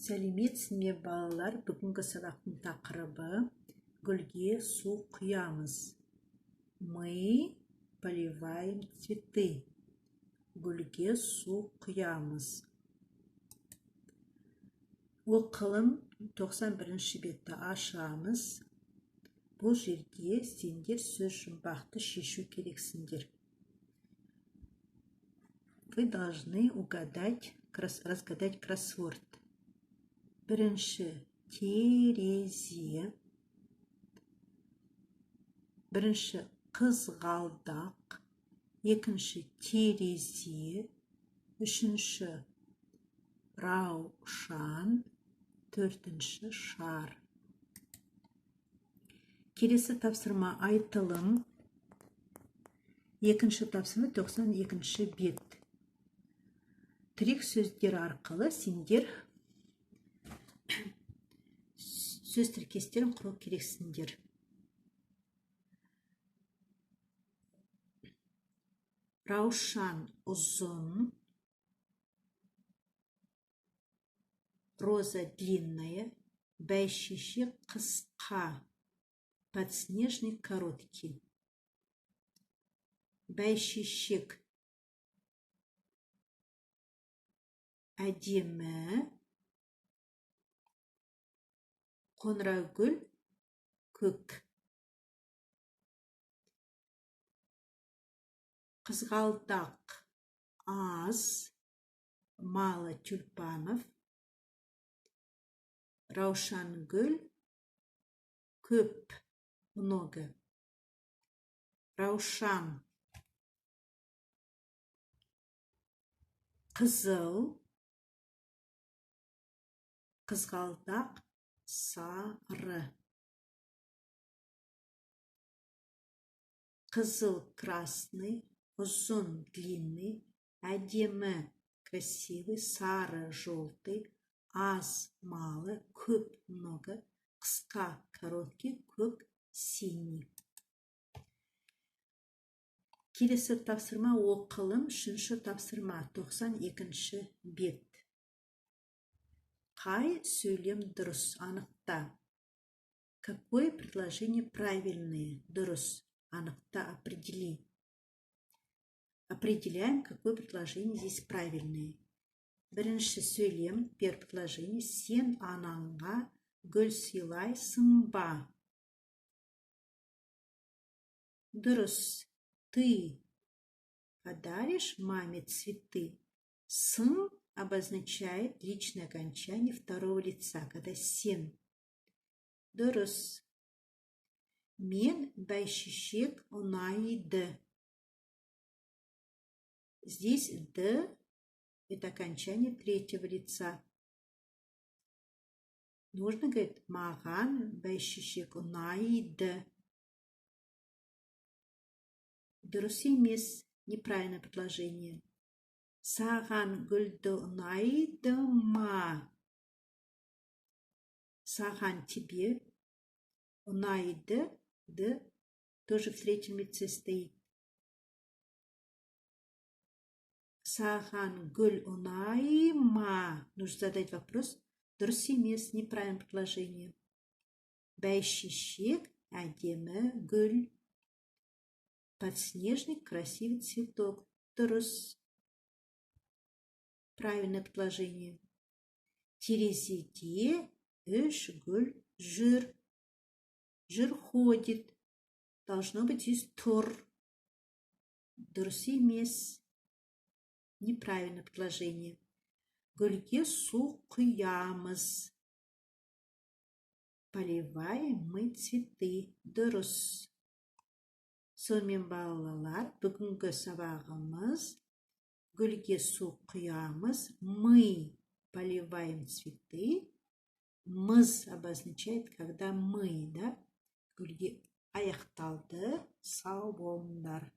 Сәлеметсің бе, балалар! Бүгінгі сабақтың тақырыбы: гүлге су құямыз. Мы поливаем цветы. Гүлге су құямыз. Оқылым, 91 бетті ашамыз. Бұл жерде сендер сөз жұмбақты шешу керексіңдер. Вы должны угадать, разгадать кроссворд. Бірінші терезе, бірінші қызғалдақ, екінші терезе, үшінші раушан, төртінші шар. Келесі тапсырма айтылым. Екінші тапсырма, 92 бет. Тірек сөздер арқылы сендер сөз тіркестерін құру керексіңдер. Раушан ұзын, роза длинная, бәйшешек қысқа, подснежник короткий. Бәйшешек әдемі, қоңыраугүл көк. Қызғалдақ аз, мало тюльпанов, раушангүл көп, много. Раушан қызыл, қызғалдақ сары. Қызыл красный, ұзын длинный, әдемі красивый, сары желтый, аз мало, көп много, қысқа короткий, көк синий. Келесі тапсырма оқылым, үшінші тапсырма, 92 бет. Қай сөйлем дұрыс, анықта. Какое предложение правильное, дұрыс, анықта, определи. Определяем, какое предложение здесь правильное. Бірінші сөйлем, первое предложение: сен анаңға гүл сыйлайсың ба? Дұрыс. Ты подаришь маме цветы. Сың обозначает личное окончание второго лица, когда сен. Дұрыс. Мен бәйшешек ұнайды. Здесь «д» – это окончание третьего лица. Нужно говорить: маған бәйшешек ұнайды. Дұрыс емес, неправильное предложение. Саған гүлді ұнайды ма? Саған тебе, ұнайды, д тоже в третьем лице стоит. Саған гүл ұнай ма? Нужно задать вопрос. Дұрыс емес, неправильное предложение. Бәйшешек әдемі гүл. Подснежник красивый цветок. Дұрыс. Правильное предложение. Терезеде үш гүл жүр. Жүр ходит. Должно быть здесь тұр. Дұрыс емес. Неправильное предложение. Гүлге су құямыз. Поливаем мы цветы. Дұрыс. Сонымен, балалар, бүгінгі сабағымыз: гүлге су құямыз. Мы поливаем цветы. Мыз обозначает, когда мы, да? Гүлге аяқталды. Сау болыңдар.